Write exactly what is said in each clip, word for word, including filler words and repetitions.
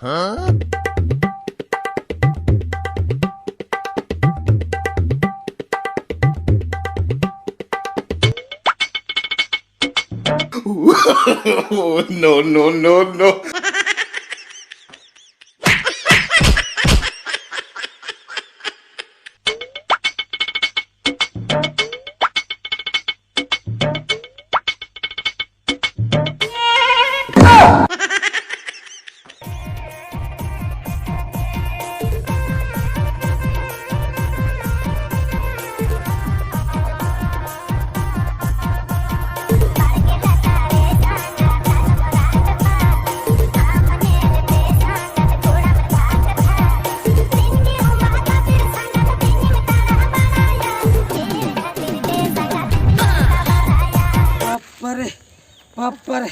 No, no, no, no. ᱵᱟᱯᱨᱮ, ᱵᱟᱯᱨᱮ᱾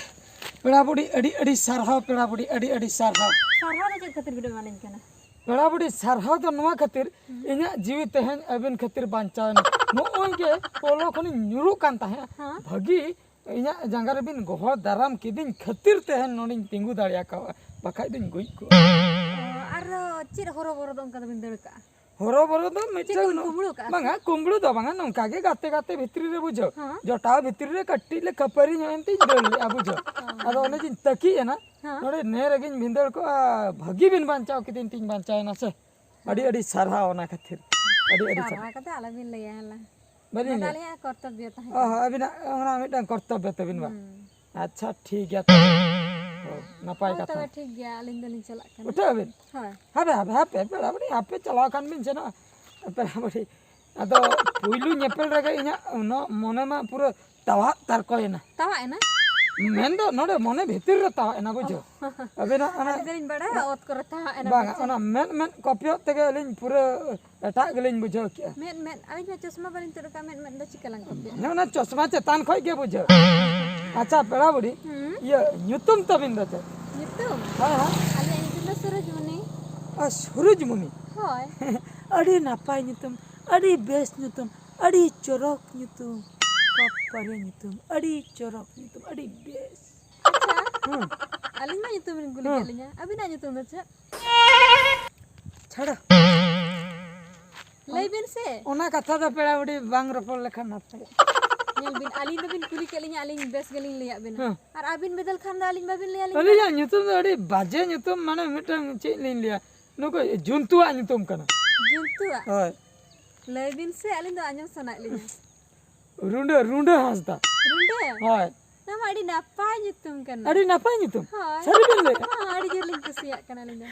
ᱯᱮᱲᱟ ᱵᱩᱰᱷᱤ, ᱟᱹᱰᱤ ᱟᱹᱰᱤ ᱥᱟᱨᱦᱟᱣ᱾ ᱯᱮᱲᱟ ᱵᱩᱰᱷᱤ, ᱟᱹᱰᱤ ᱟᱹᱰᱤ ᱥᱟᱨᱦᱟᱣ᱾ ᱥᱟᱨᱦᱟᱣ ᱫᱚ ᱪᱮᱫ ᱠᱷᱟᱹᱛᱤᱨ ᱵᱤᱱ ᱮᱢᱟᱞᱤᱧ ᱠᱟᱱᱟ? ᱯᱮᱲᱟ ᱵᱩᱰᱷᱤ, ᱥᱟᱨᱦᱟᱣ ᱫᱚ ᱱᱚᱣᱟ ᱠᱷᱟᱹᱛᱤᱨ, ᱤᱧᱟᱹᱜ ᱡᱤᱣᱤ ᱛᱮᱦᱮᱧ ᱟᱹᱵᱤᱱ ᱠᱷᱟᱹᱛᱤᱨ ᱵᱟᱧᱪᱟᱣ ᱮᱱᱟ᱾ ᱱᱚᱜᱼᱚᱭ ᱡᱮ ᱯᱳᱞᱳ ᱠᱷᱚᱱᱤᱧ ᱧᱩᱨᱩᱜ ᱠᱟᱱ ᱛᱟᱦᱮᱸᱫ, ᱦᱮᱸ᱾ ᱵᱷᱟᱹᱜᱤ ᱤᱧᱟᱹᱜ ᱡᱟᱸᱜᱟ ᱨᱮᱵᱤᱱ ᱜᱚᱦᱚᱲ ᱫᱟᱨᱟᱢ ᱠᱤᱫᱤᱧ ᱠᱷᱟᱹᱛᱤᱨ ᱛᱮᱦᱮᱧ ᱱᱚᱰᱮᱧ ᱛᱤᱸᱜᱩ ᱫᱟᱲᱮ ᱟᱠᱟᱫᱼᱟ, ᱵᱟᱠᱷᱟᱡ ᱫᱚᱧ ᱜᱚᱡ ᱠᱚᱜᱼᱟ᱾ ᱚ, ᱟᱨ ᱪᱮᱫ ᱦᱚᱨᱚᱵᱚᱨᱚ ᱫᱚ ᱚᱱᱠᱟ ᱫᱚᱵᱤᱱ ᱫᱟᱹᱲ ᱠᱟᱜᱼᱟ? ᱦᱚᱨᱚᱵᱚᱨᱚ ᱫᱚ ᱪᱮᱫ ᱢᱤᱫᱴᱟᱝ ᱠᱚᱵᱤᱱ ᱱᱚ-, ᱠᱩᱢᱵᱽᱲᱩ ᱠᱟᱜᱼᱟ ᱥᱮ? ᱵᱟᱝᱟ, ᱠᱩᱢᱵᱽᱲᱩ ᱫᱚ ᱵᱟᱝᱟ, ᱱᱚᱝᱠᱟ ᱜᱮ ᱜᱟᱛᱮ ᱜᱟᱛᱮ ᱵᱷᱤᱛᱨᱤ ᱨᱮ, ᱵᱩᱡᱷᱟᱹᱣ᱾ ᱦᱮᱸ᱾ ᱡᱚᱴᱟᱣ ᱵᱷᱤᱛᱨᱤ ᱨᱮ ᱠᱟᱹᱴᱤᱡ ᱞᱮ ᱠᱷᱟᱹᱯᱟᱹᱨᱤ ᱧᱚᱜ ᱮᱱ ᱛᱤᱧ ᱫᱟᱹᱲ ᱞᱮᱜᱼᱟ, ᱵᱩᱡᱷᱟᱹᱣ᱾ ᱦᱮᱸ᱾ ᱟᱫᱚ ᱚᱱᱮ ᱡᱤᱧ ᱛᱟᱹᱠᱤᱡ ᱮᱱᱟ, ᱦᱮᱸ᱾ ᱱᱚᱰᱮ ᱱᱮ ᱨᱮᱜᱤᱧ ᱵᱷᱤᱸᱫᱟᱹᱲ ᱠᱚᱜᱼᱟ, ᱵᱷᱟᱹᱜᱤ ᱵᱤᱱ ᱵᱟᱧᱪᱟᱣ ᱠᱤᱫᱤᱧ ᱛᱤᱧ ᱵᱟᱧᱪᱟᱣ ᱮᱱᱟ ᱥᱮ᱾ ᱟᱹᱰᱤ ᱟᱹᱰᱤ ᱥᱟᱨᱦᱟᱣ ᱚᱱᱟ ᱠᱷᱟᱹᱛᱤᱨ᱾ ᱟᱹᱰᱤ ᱟᱹᱰᱤ ᱥᱟᱨᱦᱟᱣ᱾ ᱥᱟᱨᱦᱟᱣ ᱠᱟᱛᱮ ᱟᱞᱚᱵᱤᱱ ᱞᱟᱹᱭᱟ, ᱦᱮᱞᱟ᱾ ᱵᱟᱹᱞᱤᱧ ᱚᱱᱟ ᱫᱚ ᱞᱟᱹᱭᱟ᱾ ᱟᱹᱞᱤᱧᱟᱜ ᱠᱚᱨᱛᱚᱵᱽᱵᱚ ᱛᱟᱦᱮᱸ ᱚ, ᱠᱟᱱᱟ᱾ ᱦᱚᱸ, ᱟᱹᱵᱤᱱᱟᱜ ᱚᱱᱟ ᱢᱤᱫᱴᱟᱝ ᱠᱚᱨᱛᱚᱵᱽᱵᱚ ᱛᱟᱹᱵᱤᱱ ᱵᱟ? ᱦᱩᱸ᱾ ᱟᱪᱪᱷᱟ, ᱴᱷᱤᱠ ᱜᱮᱭᱟ ᱛᱚᱵᱮ᱾ ᱚ, ᱱᱟᱯᱟᱭ ᱦᱳᱭ, ᱠᱟᱛᱷᱟ᱾ ᱛᱚᱵᱮ ᱴᱷᱤᱠ ᱜᱮᱭᱟ, ᱟᱹᱞᱤᱧ ᱫᱚᱞᱤᱧ ᱪᱟᱞᱟᱜ ᱠᱟᱱᱟ᱾ ᱩᱴᱷᱟᱹᱜ ᱟᱹᱵᱤᱱ? ᱦᱳᱭ᱾ ᱦᱟᱯᱮ, ᱦᱟᱯᱮ, ᱦᱟᱯᱮ, ᱯᱮᱲᱟ ᱵᱩᱰᱷᱤ, ᱦᱟᱯᱮ, ᱪᱟᱞᱟᱣ ᱠᱷᱟᱱ ᱵᱤᱱ ᱥᱮᱱᱚᱜᱼᱟ᱾ ᱯᱮᱲᱟ ᱵᱩᱰᱷᱤ, ᱟᱫᱚ ᱯᱩᱭᱞᱩ ᱧᱮᱯᱮᱞ ᱨᱮᱜᱮ ᱤᱧᱟᱹᱜ ᱩᱱᱟᱹᱜ ᱢᱚᱱᱮ ᱢᱟ ᱯᱩᱨᱟᱹ ᱛᱟᱣᱟᱜ ᱛᱟᱨᱠᱚᱭᱮᱱᱟ᱾ ᱛᱟᱣᱟᱜ ᱮᱱᱟ? ᱢᱮᱱᱫᱚ ᱱᱚᱰᱮ ᱢᱚᱱᱮ ᱵᱷᱤᱛᱤᱨ ᱨᱮ ᱛᱟᱣᱟᱜ ᱮᱱᱟ, ᱵᱩᱡᱷᱟᱹᱣ᱾ ᱟᱹᱵᱤᱱᱟᱜ ᱚᱱᱟ ᱟᱹᱞᱤᱧ ᱫᱚᱞᱤᱧ ᱵᱟᱲᱟᱭᱟ ᱚᱛ ᱠᱚᱨᱮ ᱛᱟᱣᱟᱜ ᱮᱱᱟ ᱵᱟᱝᱟ, ᱢᱮᱱᱛᱮ᱾ ᱚᱱᱟ ᱢᱮᱫ ᱢᱮᱫ ᱠᱚᱯᱭᱚᱜ ᱛᱮᱜᱮ ᱟᱹᱞᱤᱧ ᱯᱩᱨᱟᱹ ᱮᱴᱟᱜ ᱜᱮᱞᱤᱧ ᱵᱩᱡᱷᱟᱹᱣ ᱠᱮᱜᱼᱟ᱾ ᱢᱮᱫ ᱢᱮᱫ, ᱟᱹᱞᱤᱧ ᱢᱟ ᱪᱚᱥᱢᱟ ᱵᱟᱹᱞᱤᱧ ᱛᱩᱫ ᱟᱠᱟᱫ, ᱢᱮᱫ ᱢᱮᱫ ᱫᱚ ᱪᱤᱠᱟ ᱞᱟᱝ ᱠᱚᱯᱭᱚᱜᱼᱟ? ᱦᱮᱸ, ᱚᱱᱟ ᱪᱚᱥᱢᱟ ᱪᱮᱛᱟᱱ ᱠᱷᱚᱡ ᱜᱮ ᱵᱩᱡᱷᱟᱹᱣ᱾ ᱟᱪᱪᱷᱟ, ᱯᱮᱲᱟ ᱵᱩᱰᱷᱤ, ᱦᱩᱸ? ᱤᱭᱟᱹ, ᱧᱩᱛᱩᱢ ᱛᱟᱹᱵᱤᱱ ᱫᱚ ᱪᱮᱫ? ᱧᱩᱛᱩᱢ? ᱦᱳᱭ, ᱦᱳᱭ᱾ ᱟᱹᱞᱤᱧᱟᱜ ᱧᱩᱛᱩᱢ ᱫᱚ ᱥᱩᱨᱩᱡᱽᱢᱩᱱᱤ᱾ ᱚ, ᱥᱩᱨᱩᱡᱽᱢᱩᱱᱤ? ᱦᱳᱭ᱾ ᱟᱹᱰᱤ ᱱᱟᱯᱟᱭ ᱧᱩᱛᱩᱢ, ᱟᱹᱰᱤ ᱵᱮᱥ ᱧᱩᱛᱩᱢ, ᱟᱹᱰᱤ ᱪᱚᱨᱚᱠ ᱧᱩᱛᱩᱢ᱾ ᱵᱟᱯᱟᱨᱮ ᱧᱩᱛᱩᱢ, ᱟᱹᱰᱤ ᱪᱚᱨᱚᱠ ᱧᱩᱛᱩᱢ, ᱟᱹᱰᱤ ᱵᱮᱥ᱾ ᱟᱪᱪᱷᱟ᱾ ᱦᱩᱸ᱾ ᱟᱹᱞᱤᱧ ᱢᱟ ᱧᱩᱛᱩᱢ ᱵᱤᱱ ᱠᱩᱞᱤ ᱦᱮᱸ᱾ ᱠᱮᱫ ᱞᱤᱧᱟ, ᱟᱹᱵᱤᱱᱟᱜ ᱧᱩᱛᱩᱢ ᱫᱚ ᱪᱮᱫ? ᱪᱷᱟᱲᱟ᱾ ᱞᱟᱹᱭ ᱵᱤᱱ ᱥᱮ᱾ ᱚᱱᱟ ᱠᱟᱛᱷᱟ ᱫᱚ ᱯᱮᱲᱟ ᱵᱩᱰᱷᱤ ᱵᱟᱝ ᱨᱚᱯᱚᱲ ᱞᱮᱠᱷᱟᱱ ᱱᱟᱯᱟᱭ᱾ ᱧᱮᱞ ᱵᱤᱱ, ᱟᱹᱞᱤᱧ ᱫᱚᱵᱤᱱ ᱠᱩᱞᱤ ᱠᱮᱫ ᱞᱤᱧᱟ, ᱟᱹᱞᱤᱧ ᱵᱮᱥ ᱜᱮᱞᱤᱧ ᱞᱟᱹᱭᱟᱫ ᱵᱤᱱᱟ᱾ ᱦᱮᱸ᱾ ᱟᱨ ᱟᱹᱵᱤᱱ ᱵᱮᱫᱮᱞ ᱠᱷᱟᱱ ᱫᱚ ᱟᱹᱞᱤᱧ ᱵᱟᱵᱤᱱ ᱞᱟᱹᱭ ᱟᱹᱞᱤᱧ ᱠᱟᱱᱟ᱾ ᱟᱹᱞᱤᱧᱟᱜ ᱧᱩᱛᱩᱢ ᱫᱚ ᱟᱹᱰᱤ ᱵᱟᱡᱮ ᱧᱩᱛᱩᱢ, ᱢᱟᱱᱮ ᱢᱤᱫᱴᱟᱝ ᱪᱮᱫ ᱞᱤᱧ ᱞᱟᱹᱭᱟ, ᱱᱩᱠᱩ ᱡᱚᱱᱛᱩᱣᱟᱜ ᱧᱩᱛᱩᱢ ᱠᱟᱱᱟ᱾ ᱡᱚᱱᱛᱩᱣᱟᱜ? ᱦᱳᱭ᱾ ᱞᱟᱹᱭ ᱵᱤᱱ ᱥᱮ, ᱟᱹᱞᱤᱧ ᱫᱚ ᱟᱸᱡᱚᱢ ᱥᱟᱱᱟᱭᱮᱫ ᱞᱤᱧᱟ᱾ ᱨᱩᱸᱰᱟᱹ, ᱨᱩᱸᱰᱟᱹ ᱦᱟᱸᱥᱫᱟ᱾ ᱨᱩᱸᱰᱟᱹ? ᱦᱳᱭ᱾ ᱱᱚᱣᱟ ᱢᱟ ᱟᱹᱰᱤ ᱱᱟᱯᱟᱭ ᱧᱩᱛᱩᱢ ᱠᱟᱱᱟ᱾ ᱟᱹᱰᱤ ᱱᱟᱯᱟᱭ ᱧᱩᱛᱩᱢ? ᱦᱳᱭ᱾ ᱥᱟᱹᱨᱤ ᱵᱤᱱ ᱞᱟᱹᱭᱮᱫᱼᱟ? ᱦᱚᱸ, ᱟᱹᱰᱤ ᱡᱳᱨ ᱞᱤᱧ ᱠᱩᱥᱤᱭᱟᱜ ᱠᱟᱱᱟ ᱟᱹᱞᱤᱧ ᱫᱚ᱾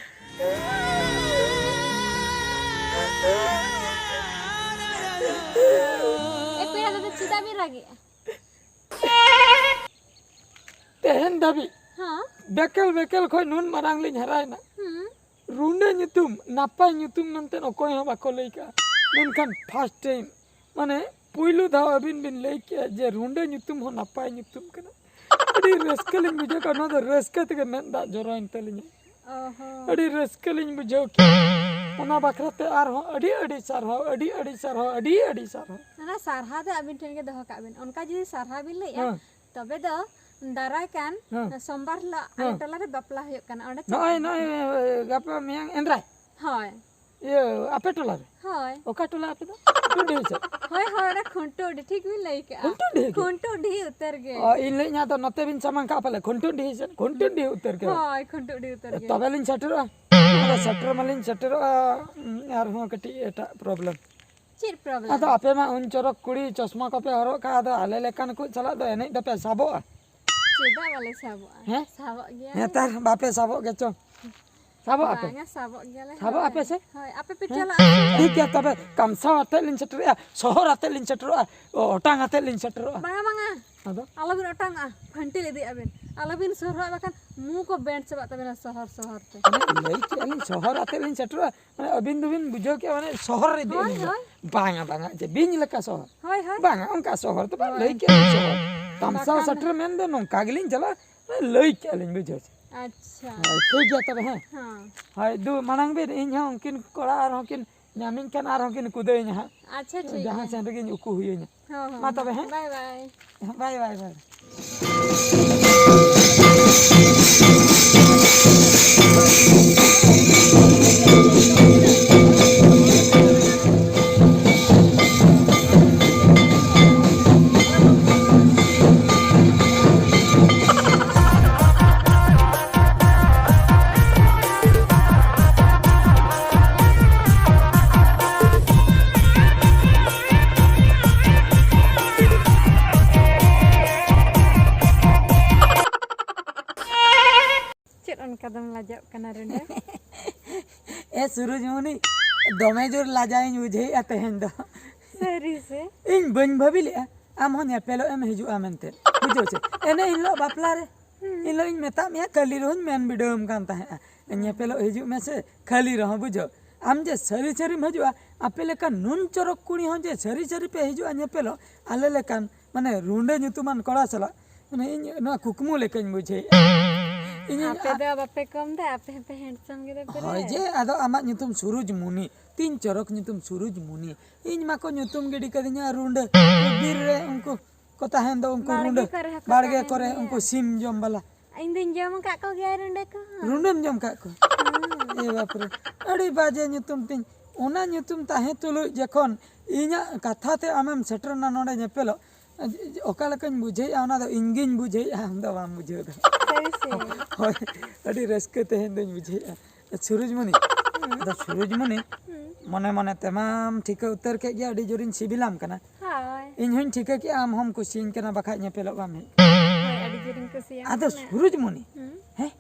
ᱮ ᱯᱮᱲᱟ ᱫᱟᱫᱟ, ᱪᱮᱫᱟᱜ ᱵᱤᱱ ᱨᱟᱜᱮᱜᱼᱟ? ᱛᱮᱦᱮᱧ ᱫᱷᱟᱹᱵᱤᱡ ᱦᱚᱸ? ᱵᱮᱠᱮᱞ ᱵᱮᱠᱮᱞ ᱠᱷᱚᱱ ᱱᱩᱱ ᱢᱟᱨᱟᱝ ᱞᱤᱧ ᱦᱟᱨᱟᱭᱮᱱᱟ᱾ ᱦᱩᱸ᱾ ᱨᱩᱸᱰᱟᱹ ᱧᱩᱛᱩᱢ, ᱱᱟᱯᱟᱭ ᱧᱩᱛᱩᱢ ᱢᱮᱱᱛᱮ ᱚᱠᱚᱭ ᱦᱚᱸ ᱵᱟᱠᱚ ᱞᱟᱹᱭ ᱠᱟᱜᱼᱟ᱾ ᱢᱮᱱᱠᱷᱟᱱ first time, ᱢᱟᱱᱮ ᱯᱩᱭᱞᱩ ᱫᱷᱟᱣ ᱟᱹᱵᱤᱱ ᱵᱤᱱ ᱞᱟᱹᱭ ᱠᱮᱜᱼᱟ ᱡᱮ ᱨᱩᱸᱰᱟᱹ ᱧᱩᱛᱩᱢ ᱦᱚᱸ ᱱᱟᱯᱟᱭ ᱧᱩᱛᱩᱢ ᱠᱟᱱᱟ᱾ ᱟᱹᱰᱤ ᱨᱟᱹᱥᱠᱟᱹ ᱞᱤᱧ ᱵᱩᱡᱷᱟᱹᱣ ᱠᱮᱜᱼᱟ, ᱱᱚᱣᱟ ᱫᱚ ᱨᱟᱹᱥᱠᱟᱹ ᱛᱮᱜᱮ ᱢᱮᱫ ᱫᱟᱜ ᱡᱚᱨᱚᱭᱮᱱ ᱛᱟᱹᱞᱤᱧᱟ᱾ ᱚ ᱦᱚᱸ᱾ ᱟᱹᱰᱤ ᱨᱟᱹᱥᱠᱟᱹ ᱞᱤᱧ ᱵᱩᱡᱷᱟᱹᱣ ᱠᱮᱜᱼᱟ᱾ ᱚᱱᱟ ᱵᱟᱠᱷᱨᱟ ᱛᱮ ᱟᱨᱦᱚᱸ ᱟᱹᱰᱤ ᱟᱹᱰᱤ ᱥᱟᱨᱦᱟᱣ, ᱟᱹᱰᱤ ᱟᱹᱰᱤ ᱥᱟᱨᱦᱟᱣ, ᱟᱹᱰᱤ ᱟᱹᱰᱤ ᱥᱟᱨᱦᱟᱣ᱾ ᱚᱱᱟ ᱥᱟᱨᱦᱟᱣ ᱫᱚ ᱟᱹᱵᱤᱱ ᱴᱷᱮᱱ ᱜᱮ ᱫᱚᱦᱚ ᱠᱟᱜ ᱵᱤᱱ᱾ ᱚᱱᱠᱟ ᱡᱩᱫᱤ ᱥᱟᱨᱦᱟᱣ ᱵᱤᱱ ᱞᱟᱹᱭᱮᱜᱼᱟ, ᱦᱮᱸ᱾ ᱛᱚᱵᱮ ᱫᱚ ᱫᱟᱨᱟᱭ ᱠᱟᱱ ᱦᱮᱸ᱾ ᱥᱳᱢᱵᱟᱨ ᱦᱤᱞᱳᱜ ᱟᱞᱮ ᱦᱮᱸ᱾ ᱴᱚᱞᱟ ᱨᱮ ᱵᱟᱯᱞᱟ ᱦᱩᱭᱩᱜ ᱠᱟᱱᱟ, ᱚᱸᱰᱮ ᱪᱟᱞᱟᱜ ᱱᱚᱜᱼᱚᱭ, ᱟᱹᱵᱤᱱ᱾ ᱱᱚᱜᱼᱚᱭ, ᱜᱟᱯᱟ ᱢᱮᱭᱟᱝ ᱮᱱᱫᱨᱟᱭ? ᱦᱳᱭ᱾ ᱤᱭᱟᱹ, ᱟᱯᱮ ᱴᱚᱞᱟ ᱨᱮ? ᱦᱳᱭ᱾ ᱚᱠᱟ ᱴᱚᱞᱟ ᱟᱯᱮ ᱫᱚ? ᱠᱷᱩᱱᱴᱩᱰᱤᱦᱤ ᱥᱮᱫ? ᱦᱳᱭ, ᱦᱳᱭ, ᱚᱱᱟ ᱠᱷᱩᱱᱴᱩᱰᱤᱦᱤ, ᱴᱷᱤᱠ ᱵᱤᱱ ᱞᱟᱹᱭ ᱠᱟᱜᱼᱟ᱾ ᱠᱷᱩᱱᱴᱩᱰᱤᱦᱤ ᱜᱮ? ᱠᱷᱩᱱᱴᱩᱰᱤᱦᱤ ᱩᱛᱟᱹᱨ ᱜᱮ᱾ ᱚ, ᱤᱧ ᱞᱟᱹᱭᱮᱫ ᱟᱫᱚ ᱱᱚᱛᱮ ᱵᱤᱱ ᱥᱟᱢᱟᱝ ᱠᱟᱜᱼᱟ ᱯᱟᱞᱮ, ᱠᱷᱩᱱᱴᱩᱰᱤᱦᱤ ᱥᱮᱫ, ᱠᱷᱩᱱᱴᱩᱰᱤᱦᱤ ᱩᱛᱟᱹᱨ ᱜᱮ᱾ ᱦᱳᱭ, ᱠᱷᱩᱱᱴᱩᱰᱤᱦᱤ ᱩᱛᱟᱹᱨ ᱜᱮ᱾ ᱛᱚᱵᱮ ᱞᱤᱧ ᱥᱮᱴᱮᱨᱚᱜᱼᱟ᱾ ᱟᱫᱚ ᱥᱮᱴᱮᱨ ᱢᱟᱞᱤᱧ ᱥᱮᱴᱮᱨᱚᱜᱼᱟ, ᱟᱨᱦᱚᱸ ᱠᱟᱹᱴᱤᱡ ᱮᱴᱟᱜ problem᱾ ᱪᱮᱫ problem? ᱟᱫᱚ ᱟᱯᱮ ᱢᱟ ᱩᱱ ᱪᱚᱨᱚᱠ ᱠᱩᱲᱤ, ᱪᱚᱥᱢᱟ ᱠᱚᱯᱮ ᱦᱚᱨᱚᱜ ᱠᱟᱜᱼᱟ, ᱟᱫᱚ ᱟᱞᱮ ᱞᱮᱠᱟᱱ ᱠᱚ ᱥᱟᱞᱟᱜ ᱫᱚ ᱮᱱᱮᱡ ᱫᱚᱯᱮ ᱥᱟᱵᱚᱜᱼᱟ? ᱪᱮᱫᱟᱜ ᱵᱟᱞᱮ ᱥᱟᱵᱚᱜᱼᱟ? ᱦᱮᱸ? ᱥᱟᱵᱚᱜ ᱜᱮᱭᱟ᱾ ᱱᱮᱛᱟᱨ ᱵᱟᱯᱮ ᱥᱟᱵᱚᱜ ᱜᱮᱪᱚ? ᱥᱟᱵᱚᱜ ᱟᱯᱮ? ᱵᱟᱝᱟ, ᱥᱟᱵᱚᱜ ᱜᱮᱭᱟᱞᱮ᱾ ᱥᱟᱵᱚᱜ ᱦᱳᱭ᱾ ᱟᱯᱮ ᱥᱮ? ᱦᱳᱭ, ᱟᱯᱮ ᱯᱮ ᱦᱮᱸ? ᱪᱟᱞᱟᱜᱼᱟ ᱥᱮ? ᱴᱷᱤᱠ ᱜᱮᱭᱟ, ᱛᱚᱵᱮ ᱠᱟᱢᱥᱟ ᱟᱛᱮᱫ ᱞᱤᱧ ᱥᱮᱴᱮᱨᱚᱜᱼᱟ, ᱥᱚᱦᱚᱨ ᱟᱛᱮᱫ ᱞᱤᱧ ᱥᱮᱴᱮᱨᱚᱜᱼᱟ, ᱚ-, ᱚᱴᱟᱝ ᱟᱛᱮᱫ ᱞᱤᱧ ᱥᱮᱴᱮᱨᱚᱜᱼᱟ᱾ ᱵᱟᱝᱟ, ᱵᱟᱝᱟ᱾ ᱟᱫᱚ? ᱟᱞᱚᱵᱤᱱ ᱚᱴᱟᱝᱚᱜᱼᱟ, ᱯᱷᱟᱹᱱᱴᱤᱞ ᱤᱫᱤᱜ ᱟᱵᱤᱱ᱾ ᱟᱞᱚᱵᱤᱱ ᱥᱚᱦᱚᱨᱚᱜᱼᱟ, ᱵᱟᱠᱷᱟᱱ ᱢᱩ ᱠᱚ bend ᱪᱟᱵᱟᱜ ᱛᱟᱵᱤᱱᱟ ᱥᱚᱦᱚᱨ ᱥᱚᱦᱚᱨ ᱛᱮ᱾ ᱢᱟᱱᱮ ᱞᱟᱹᱭ ᱠᱮᱜᱼᱟ ᱞᱤᱧ ᱥᱚᱦᱚᱨ ᱟᱛᱮᱫ ᱞᱤᱧ ᱥᱮᱴᱮᱨᱚᱜᱼᱟ, ᱢᱟᱱᱮ ᱟᱹᱵᱤᱱ ᱫᱚᱵᱤᱱ ᱵᱩᱡᱷᱟᱹᱣ ᱠᱮᱜᱼᱟ, ᱢᱟᱱᱮ ᱥᱚᱦᱚᱨ ᱨᱮ ᱤᱫᱤ ᱦᱳᱭ, ᱟᱹᱞᱤᱧ ᱫᱚ᱾ ᱦᱳᱭ᱾ ᱵᱟᱝᱟ, ᱵᱟᱝᱟ, ᱡᱮ ᱵᱤᱧ ᱞᱮᱠᱟ ᱥᱚᱦᱚᱨ᱾ ᱦᱳᱭ, ᱦᱳᱭ᱾ ᱵᱟᱝᱟ, ᱚᱱᱠᱟ ᱥᱚᱦᱚᱨ ᱫᱚ ᱵᱟᱝ, ᱦᱳᱭ᱾ ᱞᱟᱹᱭ ᱠᱮᱜᱼᱟ ᱞᱤᱧ ᱥᱚᱦᱚᱨ᱾ ᱠᱟᱢᱥᱟᱣ ᱵᱟᱠᱷᱟᱱ ᱥᱮᱴᱮᱨ ᱢᱮᱱ ᱫᱚ ᱱᱚᱝᱠᱟ ᱜᱮᱞᱤᱧ ᱪᱟᱞᱟᱜᱼᱟ, ᱢᱟᱱᱮ ᱞᱟᱹᱭ ᱠᱮᱜᱼᱟ ᱞᱤᱧ, ᱵᱩᱡᱷᱟᱹᱣ ᱪᱮ᱾ ᱟᱪᱪᱷᱟ᱾ ᱦᱳᱭ, ᱴᱷᱤᱠ ᱜᱮᱭᱟ ᱛᱚᱵᱮ, ᱦᱮᱸ᱾ ᱦᱮᱸ᱾ ᱦᱳᱭ, ᱫᱩ ᱢᱟᱲᱟᱝ ᱵᱤᱱ, ᱤᱧ ᱦᱚᱸ ᱩᱱᱠᱤᱱ ᱠᱚᱲᱟ ᱟᱨᱦᱚᱸ ᱠᱤᱱ ᱧᱟᱢᱤᱧ ᱠᱷᱟᱱ ᱟᱨᱦᱚᱸ ᱠᱤᱱ ᱠᱩᱫᱟᱹᱭᱤᱧᱟ ᱦᱟᱸᱜ᱾ ᱟᱪᱪᱷᱟ, ᱴᱷᱤᱠ ᱡᱟᱦᱟᱸ ᱜᱮᱭᱟ᱾ ᱥᱮᱱ ᱨᱮᱜᱤᱧ ᱩᱠᱩ ᱦᱩᱭᱟᱹᱧᱟ᱾ ᱦᱚᱸ, ᱦᱚᱸ, ᱢᱟ ᱦᱚᱸ᱾ ᱛᱚᱵᱮ, ᱦᱮᱸ? ᱵᱟᱭ ᱵᱟᱭ᱾ ᱵᱟᱭ ᱵᱟᱭ, ᱵᱟᱭ᱾ ᱪᱮᱫ ᱚᱱᱠᱟ ᱫᱚᱢ ᱞᱟᱡᱟᱜ ᱠᱟᱱᱟ ᱨᱩᱸᱰᱟᱹ? ᱮ ᱥᱩᱨᱩᱡᱽᱢᱩᱱᱤ, ᱫᱚᱢᱮ ᱡᱳᱨ ᱞᱟᱡᱟᱣ ᱤᱧ ᱵᱩᱡᱷᱟᱹᱣᱮᱫᱼᱟ ᱛᱮᱦᱮᱧ ᱫᱚ᱾ ᱥᱟᱹᱨᱤ ᱥᱮ? ᱤᱧ ᱵᱟᱹᱧ ᱵᱷᱟᱹᱵᱤ ᱞᱮᱫᱼᱟ ᱟᱢ ᱦᱚᱸ ᱧᱮᱯᱮᱞᱚᱜ ᱮᱢ ᱦᱤᱡᱩᱜᱼᱟ ᱢᱮᱱᱛᱮ, ᱵᱩᱡᱷᱟᱹᱣ ᱪᱮ? ᱮᱱᱮ ᱦᱤᱞᱳᱜ ᱵᱟᱯᱞᱟ ᱨᱮ, ᱦᱩᱸ᱾ ᱤᱧ ᱦᱤᱞᱳᱜ ᱤᱧ ᱢᱮᱛᱟᱜ ᱢᱮᱭᱟ, ᱠᱷᱟᱹᱞᱤ ᱨᱮᱦᱚᱸᱧ ᱢᱮᱱ ᱵᱤᱰᱟᱹᱣ ᱟᱢ ᱠᱟᱱ ᱛᱟᱦᱮᱸᱫᱼᱟ, ᱧᱮᱯᱮᱞᱚᱜ ᱦᱤᱡᱩᱜ ᱢᱮᱥᱮ, ᱠᱷᱟᱹᱞᱤ ᱨᱮᱦᱚᱸ, ᱵᱩᱡᱷᱟᱹᱣ᱾ ᱟᱢ ᱡᱮ ᱥᱟᱹᱨᱤ ᱥᱟᱹᱨᱤᱢ ᱦᱤᱡᱩᱜᱼᱟ, ᱟᱯᱮ ᱞᱮᱠᱟᱱ ᱱᱩᱱ ᱪᱚᱨᱚᱠ ᱠᱩᱲᱤ ᱦᱚᱸ ᱡᱮ ᱥᱟᱹᱨᱤ ᱥᱟᱹᱨᱤ ᱯᱮ ᱦᱤᱡᱩᱜᱼᱟ ᱧᱮᱯᱮᱞᱚᱜ, ᱟᱞᱮ ᱞᱮᱠᱟᱱ ᱢᱟᱱᱮ ᱨᱩᱸᱰᱟᱹ ᱧᱩᱛᱩᱢᱟᱱ ᱠᱚᱲᱟ ᱥᱟᱞᱟᱜ, ᱢᱟᱱᱮ ᱤᱧ ᱱᱚᱣᱟ ᱠᱩᱠᱢᱩ ᱞᱮᱠᱟᱧ ᱵᱩᱡᱷᱟᱹᱣᱮᱫᱼᱟ᱾ ᱤᱧ ᱟᱯᱮ ᱫᱚ ᱵᱟᱯᱮ ᱠᱚᱢ ᱫᱟ, ᱟᱯᱮ ᱦᱚᱸᱯᱮ handsome ᱜᱮᱫᱚ ᱯᱮ᱾ ᱦᱳᱭ ᱡᱮ, ᱟᱫᱚ ᱟᱢᱟᱜ ᱧᱩᱛᱩᱢ ᱥᱩᱨᱩᱡᱽ ᱢᱩᱱᱤ, ᱛᱤᱱ ᱪᱚᱨᱚᱠ ᱧᱩᱛᱩᱢ ᱥᱩᱨᱩᱡᱽ ᱢᱩᱱᱤ᱾ ᱤᱧ ᱢᱟᱠᱚ ᱧᱩᱛᱩᱢ ᱜᱤᱰᱤ ᱠᱟᱫᱤᱧᱟ ᱨᱩᱸᱰᱟᱹ᱾ ᱵᱤᱨ ᱨᱮ ᱩᱱᱠᱩ ᱠᱚ ᱛᱟᱦᱮᱱ ᱫᱚ, ᱩᱱᱠᱩ ᱵᱟᱲᱜᱮ ᱨᱩᱸᱰᱟᱹ, ᱠᱚᱨᱮ ᱦᱚᱸᱠᱚ ᱵᱟᱲᱜᱮ ᱛᱟᱦᱮᱱ ᱠᱚᱨᱮ ᱜᱮᱭᱟ᱾ ᱩᱱᱠᱩ ᱥᱤᱢ ᱡᱚᱢ ᱵᱟᱞᱟ᱾ ᱤᱧ ᱫᱩᱧ ᱡᱚᱢ ᱟᱠᱟᱫ ᱠᱚᱜᱮᱭᱟ ᱨᱩᱸᱰᱟᱹ ᱠᱚᱦᱚᱸ᱾ ᱨᱩᱸᱰᱟᱹᱢ ᱡᱚᱢ ᱠᱟᱜ ᱠᱚᱣᱟ? ᱦᱩᱸ᱾ ᱮ ᱵᱟᱯᱨᱮ, ᱟᱹᱰᱤ ᱵᱟᱡᱮ ᱧᱩᱛᱩᱢ ᱛᱤᱧ᱾ ᱚᱱᱟ ᱧᱩᱛᱩᱢ ᱛᱟᱦᱮᱸ ᱛᱩᱞᱩᱡ ᱡᱚᱠᱷᱚᱱ ᱤᱧᱟᱹᱜ ᱠᱟᱛᱷᱟ ᱛᱮ ᱟᱢᱮᱢ ᱥᱮᱴᱮᱨ ᱮᱱᱟ ᱱᱚᱰᱮ ᱧᱮᱯᱮᱞᱚᱜ, ᱚᱠᱟ ᱞᱮᱠᱟᱧ ᱵᱩᱡᱷᱟᱹᱣᱮᱫᱼᱟ, ᱚᱱᱟ ᱫᱚ ᱤᱧ ᱜᱤᱧ ᱵᱩᱡᱷᱟᱹᱣᱮᱫᱼᱟ, ᱟᱢ ᱫᱚ ᱵᱟᱢ ᱵᱩᱡᱷᱟᱹᱣ ᱮᱫᱟ᱾ ᱥᱟᱹᱨᱤ ᱥᱮ? ᱦᱳᱭ, ᱟᱹᱰᱤ ᱨᱟᱹᱥᱠᱟᱹ ᱛᱮᱦᱮᱧ ᱫᱚᱧ ᱵᱩᱡᱷᱟᱹᱣᱮᱫᱼᱟ᱾ ᱥᱩᱨᱩᱡᱽᱢᱩᱱᱤ, ᱦᱩᱸ᱾ ᱟᱫᱚ ᱥᱩᱨᱩᱡᱽᱢᱩᱱᱤ, ᱦᱩᱸ᱾ ᱢᱚᱱᱮ ᱢᱚᱱᱮ ᱛᱮᱢᱟᱢ ᱴᱷᱤᱠᱟᱹ ᱩᱛᱟᱹᱨ ᱠᱮᱫ ᱜᱮᱭᱟ, ᱟᱹᱰᱤ ᱡᱳᱨᱤᱧ ᱥᱤᱵᱤᱞᱟᱢ ᱠᱟᱱᱟ᱾ ᱦᱳᱭ᱾ ᱤᱧ ᱦᱚᱧ ᱴᱷᱤᱠᱟᱹ ᱠᱮᱫᱼᱟ ᱟᱢ ᱦᱚᱸᱢ ᱠᱩᱥᱤᱭᱟᱹᱧ ᱠᱟᱱᱟ, ᱵᱟᱠᱷᱟᱡ ᱧᱮᱯᱮᱞᱚᱜ ᱵᱟᱢ ᱦᱮᱡ᱾ ᱦᱳᱭ, ᱟᱹᱰᱤ ᱡᱳᱨᱤᱧ ᱠᱩᱥᱤᱭᱟᱢ ᱟᱫᱚ ᱠᱟᱱᱟ᱾ ᱥᱩᱨᱩᱡᱽᱢᱩᱱᱤ, ᱦᱩᱸ᱾ ᱦᱮᱸ?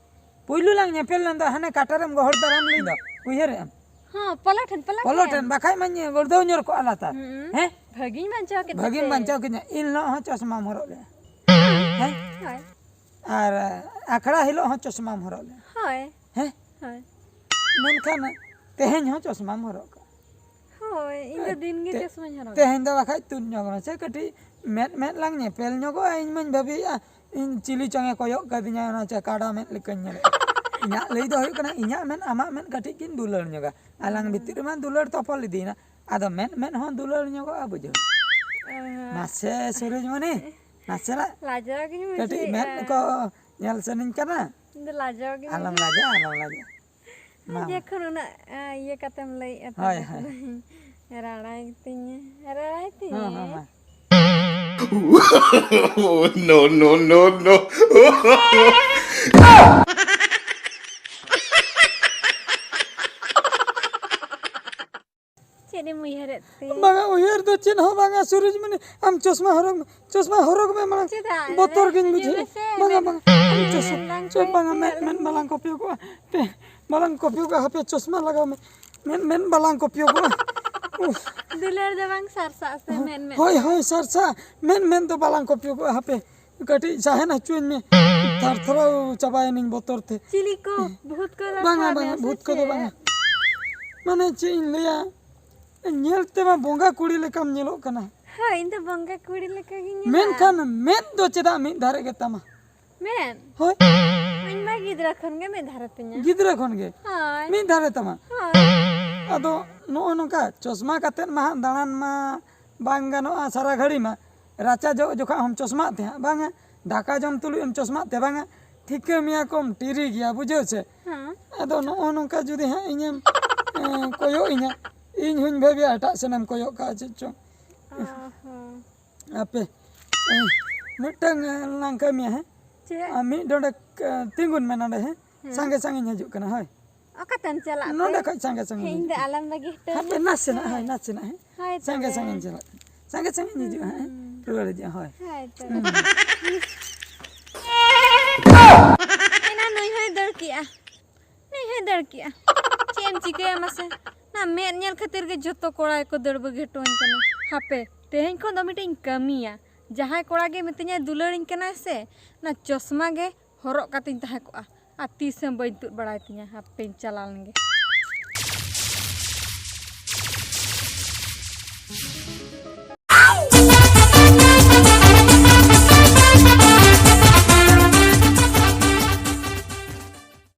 ᱯᱩᱭᱞᱩ ᱞᱟᱝ ᱧᱮᱯᱮᱞ ᱞᱮᱱ ᱫᱚ ᱦᱟᱱᱮ ᱠᱟᱴᱟ ᱨᱮᱢ ᱜᱚᱦᱚᱲ ᱫᱟᱨᱟᱢ ᱞᱤᱧ ᱫᱚ, ᱩᱭᱦᱟᱹᱨᱮᱫ ᱟᱢ? ᱦᱚᱸ, ᱯᱚᱞᱚ ᱴᱷᱮᱱ, ᱯᱚᱞᱚ ᱯᱚᱞᱚ ᱴᱷᱮᱱ᱾ ᱴᱷᱮᱱ, ᱵᱟᱠᱷᱟᱡ ᱢᱟᱧ ᱜᱩᱲᱫᱟᱹᱣ ᱧᱚᱨ ᱠᱚᱜᱼᱟ ᱞᱟᱛᱟᱨ᱾ ᱦᱩᱸ᱾ ᱦᱮᱸ? ᱵᱷᱟᱹᱜᱤᱧ ᱵᱟᱧᱪᱟᱣ ᱠᱮᱫ ᱵᱷᱟᱹᱜᱤᱢ ᱛᱟᱯᱮ᱾ ᱵᱟᱧᱪᱟᱣ ᱠᱤᱧᱟ᱾ ᱤᱱ ᱦᱤᱞᱳᱜ ᱦᱚᱸ ᱪᱚᱥᱢᱟᱢ ᱦᱚᱨᱚᱜ ᱞᱮᱫᱼᱟ᱾ ᱦᱮᱸ? ᱦᱳᱭ᱾ ᱟᱨ ᱟᱠᱷᱲᱟ ᱦᱤᱞᱳᱜ ᱦᱚᱸ ᱪᱚᱥᱢᱟᱢ ᱦᱚᱨᱚᱜ ᱞᱮᱫᱼᱟ᱾ ᱦᱳᱭ᱾ ᱦᱮᱸ? ᱦᱳᱭ᱾ ᱢᱮᱱᱠᱷᱟᱱ ᱛᱮᱦᱮᱧ ᱦᱚᱸ ᱪᱚᱥᱢᱟᱢ ᱦᱚᱨᱚᱜ ᱠᱟᱜᱼᱟ᱾ ᱦᱳᱭ, ᱤᱧ ᱫᱚ ᱫᱤᱱ ᱜᱮ ᱛᱮ-, ᱪᱚᱥᱢᱟᱧ ᱦᱚᱨᱚᱜᱟ᱾ ᱛᱮᱦᱮᱧ ᱫᱚ ᱵᱟᱠᱷᱟᱡ ᱛᱩᱫ ᱧᱚᱜ ᱢᱮᱥᱮ, ᱠᱟᱹᱴᱤᱡ ᱢᱮᱫ ᱢᱮᱫ ᱞᱟᱝ ᱧᱮᱯᱮᱞ ᱧᱚᱜᱚᱜᱼᱟ᱾ ᱤᱧ ᱢᱟᱧ ᱵᱷᱟᱹᱵᱤᱭᱮᱫᱼᱟ, ᱤᱧ ᱪᱤᱞᱤ ᱪᱚᱝ ᱮ ᱠᱚᱭᱚᱜ ᱠᱟᱫᱤᱧᱟ, ᱚᱱᱟ ᱪᱮ ᱠᱟᱰᱟ ᱢᱮᱫ ᱞᱮᱠᱟᱧ ᱧᱮᱞᱮᱫ᱾ ᱤᱧᱟᱹᱜ ᱞᱟᱹᱭ ᱫᱚ ᱦᱩᱭᱩᱜ ᱠᱟᱱᱟ, ᱤᱧᱟᱹᱜ ᱢᱮᱫ ᱟᱢᱟᱜ ᱢᱮᱫ ᱠᱟᱹᱴᱤᱡ ᱠᱤᱱ ᱫᱩᱞᱟᱹᱲ ᱧᱚᱜᱟ᱾ ᱟᱞᱟᱝ ᱦᱩᱸ᱾ ᱵᱷᱤᱛᱤᱨ ᱨᱮᱢᱟ ᱫᱩᱞᱟᱹᱲ ᱛᱚᱯᱚᱞ ᱤᱫᱤᱭᱮᱱᱟ, ᱟᱫᱚ ᱢᱮᱫ ᱢᱮᱫ ᱦᱚᱸ ᱫᱩᱞᱟᱹᱲ ᱧᱚᱜᱚᱜᱼᱟ, ᱵᱩᱡᱷᱟᱹᱣ᱾ ᱚ᱾ ᱢᱟᱥᱮ ᱥᱩᱨᱩᱡᱽᱢᱩᱱᱤ, ᱱᱟᱥᱮᱱᱟᱜ ᱞᱟᱡᱟᱣ ᱜᱤᱧ ᱠᱟᱹᱴᱤᱡ ᱢᱮᱫ ᱵᱩᱡᱷᱟᱹᱣᱮᱫᱼᱟ᱾ ᱠᱚ ᱧᱮᱞ ᱥᱟᱱᱟᱧ ᱠᱟᱱᱟ᱾ ᱤᱧ ᱫᱚ ᱞᱟᱡᱟᱣ ᱜᱮ ᱟᱞᱚᱢ ᱢᱤᱱᱟᱹᱧᱟ᱾ ᱞᱟᱡᱟᱜᱼᱟ, ᱟᱞᱚᱢ ᱞᱟᱡᱟᱜᱼᱟ᱾ ᱢᱟ, ᱢᱟ᱾ ᱡᱚᱠᱷᱚᱱ ᱩᱱᱟᱹᱜ, ᱟ, ᱤᱭᱟᱹ ᱠᱟᱛᱮᱢ ᱞᱟᱹᱭᱮᱫᱼᱟ, ᱦᱳᱭ, ᱛᱚᱵᱮ ᱦᱳᱭ᱾ ᱠᱷᱟᱱ ᱨᱟᱲᱟᱭ ᱛᱤᱧᱟᱹ, ᱨᱟᱲᱟᱭ ᱦᱚᱸ, ᱛᱤᱧᱟᱹ᱾ ᱦᱚᱸ, ᱢᱟ᱾ No, no, no, no. ᱪᱮᱫ ᱮᱢ ᱩᱭᱦᱟᱹᱨᱮᱫ ᱛᱮ? ᱵᱟᱝᱟ, ᱩᱭᱦᱟᱹᱨ ᱫᱚ ᱪᱮᱫ ᱦᱚᱸ ᱵᱟᱝᱟ, ᱥᱩᱨᱩᱡᱽᱢᱩᱱᱤ, ᱟᱢ ᱪᱚᱥᱢᱟ ᱦᱚᱨᱚᱜ ᱢᱮ, ᱪᱚᱥᱢᱟ ᱦᱚᱨᱚᱜ ᱢᱮ ᱢᱟᱲᱟᱝ᱾ ᱪᱮᱫᱟᱜ? ᱵᱚᱛᱚᱨ ᱜᱤᱧ ᱦᱤᱡᱩᱜ ᱵᱩᱡᱷᱟᱹᱣᱟ᱾ ᱢᱮᱥᱮ, ᱵᱟᱝᱟ, ᱢᱮᱱ-, ᱵᱟᱝᱟ, ᱟᱢ ᱪᱚᱥᱢᱟ, ᱢᱮᱱ ᱞᱟᱝ ᱪᱚ-, ᱯᱮ, ᱵᱟᱝᱟ, ᱢᱮᱫ, ᱪᱮᱫᱟᱜ ᱢᱮᱫ ᱞᱟᱝ ᱵᱟᱞᱟᱝ ᱠᱚᱯᱤᱭᱚᱜᱚᱜᱼᱟ᱾ ᱯᱮ, ᱵᱟᱞᱟᱝ ᱠᱚᱯᱤᱭᱚᱜᱚᱜᱼᱟ, ᱦᱟᱯᱮ ᱪᱚᱥᱢᱟ ᱞᱟᱜᱟᱣ ᱢᱮ᱾ ᱢᱮᱫ, ᱢᱮᱫ ᱵᱟᱞᱟᱝ ᱠᱚᱯᱤᱭᱚᱜᱚᱜᱼᱟ᱾ ᱩᱦ᱾ ᱫᱩᱞᱟᱹᱲ ᱫᱚ ᱵᱟᱝ ᱥᱟᱨᱥᱟᱜ ᱥᱮ ᱢᱮᱫ ᱢᱮᱫ ᱦᱳᱭ, ᱛᱮ? ᱦᱳᱭ, ᱥᱟᱨᱥᱟᱜ᱾ ᱢᱮᱫ, ᱢᱮᱫ ᱫᱚ ᱵᱟᱞᱟᱝ ᱠᱚᱯᱤᱭᱚᱜᱚᱜᱼᱟ, ᱦᱟᱯᱮ᱾ ᱠᱟᱹᱴᱤᱡ ᱥᱟᱦᱮᱫ ᱦᱚᱪᱚᱧ ᱢᱮ᱾ ᱛᱷᱟᱨ ᱛᱷᱟᱨᱟᱣ ᱪᱟᱵᱟᱭᱮᱱᱟᱹᱧ ᱵᱚᱛᱚᱨ ᱛᱮ᱾ ᱪᱤᱞᱤ ᱠᱚ? ᱵᱷᱩᱛ ᱠᱚ ᱞᱟᱴᱷᱟ ᱵᱟᱝᱟ, ᱟᱫᱮᱭᱟ ᱵᱟᱝᱟ, ᱥᱮ ᱵᱷᱩᱛ ᱠᱚᱫᱚ ᱪᱮᱫ? ᱵᱟᱝᱟ᱾ ᱢᱟᱱᱮ ᱪᱮᱫ ᱤᱧ ᱞᱟᱹᱭᱟ, ᱧᱮᱞ ᱛᱮᱢᱟ ᱵᱚᱸᱜᱟ ᱠᱩᱲᱤ ᱞᱮᱠᱟᱢ ᱧᱮᱞᱚᱜ ᱠᱟᱱᱟ᱾ ᱦᱳᱭ, ᱤᱧ ᱫᱚ ᱵᱚᱸᱜᱟ ᱠᱩᱲᱤ ᱞᱮᱠᱟ ᱜᱤᱧ ᱧᱮᱞᱚᱜᱼᱟ᱾ ᱢᱮᱱᱠᱷᱟᱱ ᱢᱮᱫ ᱫᱚ ᱪᱮᱫᱟᱜ ᱢᱤᱫ ᱫᱷᱟᱨᱮ ᱜᱮ ᱛᱟᱢᱟ? ᱢᱮᱫ? ᱦᱳᱭ᱾ ᱤᱧ ᱢᱟ ᱜᱤᱫᱽᱨᱟᱹ ᱠᱷᱚᱱ ᱜᱮ ᱢᱤᱫ ᱫᱷᱟᱨᱮ ᱛᱤᱧᱟ᱾ ᱜᱤᱫᱽᱨᱟᱹ ᱠᱷᱚᱱ ᱜᱮ? ᱦᱳᱭ᱾ ᱢᱤᱫ ᱫᱷᱟᱨᱮ ᱛᱟᱢᱟ? ᱦᱳᱭ᱾ ᱟᱫᱚ ᱱᱚᱜᱼᱚ ᱱᱚᱝᱠᱟ ᱪᱚᱥᱢᱟ ᱠᱟᱛᱮᱫ ᱢᱟ ᱦᱟᱸᱜ ᱫᱟᱬᱟᱱ ᱢᱟ ᱵᱟᱝ ᱜᱟᱱᱚᱜᱼᱟ ᱥᱟᱨᱟ ᱜᱷᱟᱹᱲᱤ ᱢᱟ᱾ ᱨᱟᱪᱟ ᱡᱚᱜ ᱡᱚᱠᱷᱟ ᱦᱚᱸᱢ ᱪᱚᱥᱢᱟᱜ ᱛᱮ ᱦᱟᱸᱜ ᱵᱟᱝᱟ, ᱫᱟᱠᱟ ᱡᱚᱢ ᱛᱩᱞᱩᱡ ᱮᱢ ᱪᱚᱥᱢᱟᱜ ᱛᱮ ᱵᱟᱝᱟ, ᱴᱷᱤᱠᱟᱹ ᱢᱮᱭᱟ ᱠᱚᱢ ᱴᱤᱨᱤ ᱜᱮᱭᱟ, ᱵᱩᱡᱷᱟᱹᱣ ᱥᱮ? ᱦᱮᱸ᱾ ᱟᱫᱚ ᱱᱚᱜᱼᱚ ᱱᱚᱝᱠᱟ ᱡᱩᱫᱤ ᱦᱟᱸᱜ ᱤᱧᱮᱢ, ᱮᱸ, ᱠᱚᱭᱚᱜ ᱤᱧᱟ, ᱤᱧ ᱦᱚᱸᱧ ᱵᱷᱟᱹᱵᱤᱭᱟ ᱮᱴᱟᱜ ᱥᱮᱱᱮᱢ ᱠᱚᱭᱚᱜ ᱠᱟᱜᱼᱟ ᱪᱮᱫ ᱪᱚᱝ᱾ ᱚ ᱦᱚᱸ᱾ ᱟᱯᱮ, ᱮᱸ, ᱢᱤᱫᱴᱟᱝ, ᱮᱸ, ᱞᱟᱝ ᱠᱟᱹᱢᱤᱭᱟ, ᱦᱮᱸ? ᱪᱮᱫ? ᱟᱢ ᱢᱤᱫ ᱰᱚᱸᱰᱮᱠ, ᱮᱸ, ᱛᱤᱸᱜᱩᱱ ᱢᱮ ᱱᱚᱸᱰᱮ, ᱦᱮᱸ? ᱦᱮᱸ᱾ ᱥᱟᱸᱜᱮ ᱥᱟᱸᱜᱮᱧ ᱦᱤᱡᱩᱜ ᱠᱟᱱᱟ, ᱦᱳᱭ᱾ ᱚᱠᱟᱛᱮᱢ ᱪᱟᱞᱟᱜ ᱤᱧ ᱫᱚ ᱛᱮ? ᱟᱞᱚᱢ ᱵᱟᱹᱜᱤ ᱦᱚᱴᱚ ᱦᱟᱯᱮ ᱟᱹᱧᱟ᱾ ᱱᱟᱥᱮᱱᱟᱜ, ᱦᱳᱭ, ᱱᱟᱥᱮᱱᱟᱜ, ᱦᱮᱸ᱾ ᱦᱳᱭ ᱥᱟᱸᱜᱮ ᱛᱚᱵᱮ᱾ ᱥᱟᱸᱜᱮᱧ ᱪᱟᱞᱟᱜ ᱠᱟᱱᱟ᱾ ᱥᱟᱸᱜᱮ ᱥᱟᱸᱜᱮᱧ ᱦᱤᱡᱩᱜᱼᱟ, ᱦᱮᱸ᱾ ᱦᱩᱸ᱾ ᱨᱩᱣᱟᱹᱲ ᱦᱤᱡᱩᱜᱼᱟ, ᱦᱳᱭ᱾ ᱦᱳᱭ ᱛᱚᱵᱮ᱾ ᱦᱩᱸ᱾ ᱮᱱᱟ ᱱᱩᱭ ᱦᱚᱸᱭ ᱫᱟᱹᱲ ᱠᱮᱜᱼᱟ᱾ ᱱᱩᱭ ᱦᱚᱸᱭ ᱫᱟᱹᱲ ᱠᱮᱜᱼᱟ᱾ ᱪᱮᱫ ᱮᱢ ᱪᱤᱠᱟᱹᱭᱟ ᱢᱟᱥᱮ? ᱚᱱᱟ ᱢᱮᱫ ᱧᱮᱞ ᱠᱷᱟᱹᱛᱤᱨ ᱜᱮ ᱡᱚᱛᱚ ᱠᱚᱲᱟ ᱜᱮᱠᱚ ᱫᱟᱹᱲ ᱵᱟᱹᱜᱤ ᱦᱚᱴᱚᱣᱟᱹᱧ ᱠᱟᱱᱟ᱾ ᱦᱟᱯᱮ, ᱛᱮᱦᱮᱧ ᱠᱷᱚᱱ ᱫᱚ ᱢᱤᱫᱴᱮᱡ ᱤᱧ ᱠᱟᱹᱢᱤᱭᱟ᱾ ᱡᱟᱦᱟᱸᱭ ᱠᱚᱲᱟ ᱜᱮ ᱢᱤᱛᱟᱹᱧᱟᱭ ᱫᱩᱞᱟᱹᱲᱤᱧ ᱠᱟᱱᱟᱭ ᱥᱮ, ᱚᱱᱟ ᱪᱚᱥᱢᱟ ᱜᱮ ᱦᱚᱨᱚᱜ ᱠᱟᱛᱮᱧ ᱛᱟᱦᱮᱸ ᱠᱚᱜᱼᱟ᱾ ᱟᱨ ᱛᱤᱥ ᱦᱚᱸ ᱵᱟᱹᱧ ᱛᱩᱫ ᱵᱟᱲᱟᱭ ᱛᱤᱧᱟ, ᱦᱟᱯᱮᱧ ᱪᱟᱞᱟᱣ ᱞᱮᱱ ᱜᱮ᱾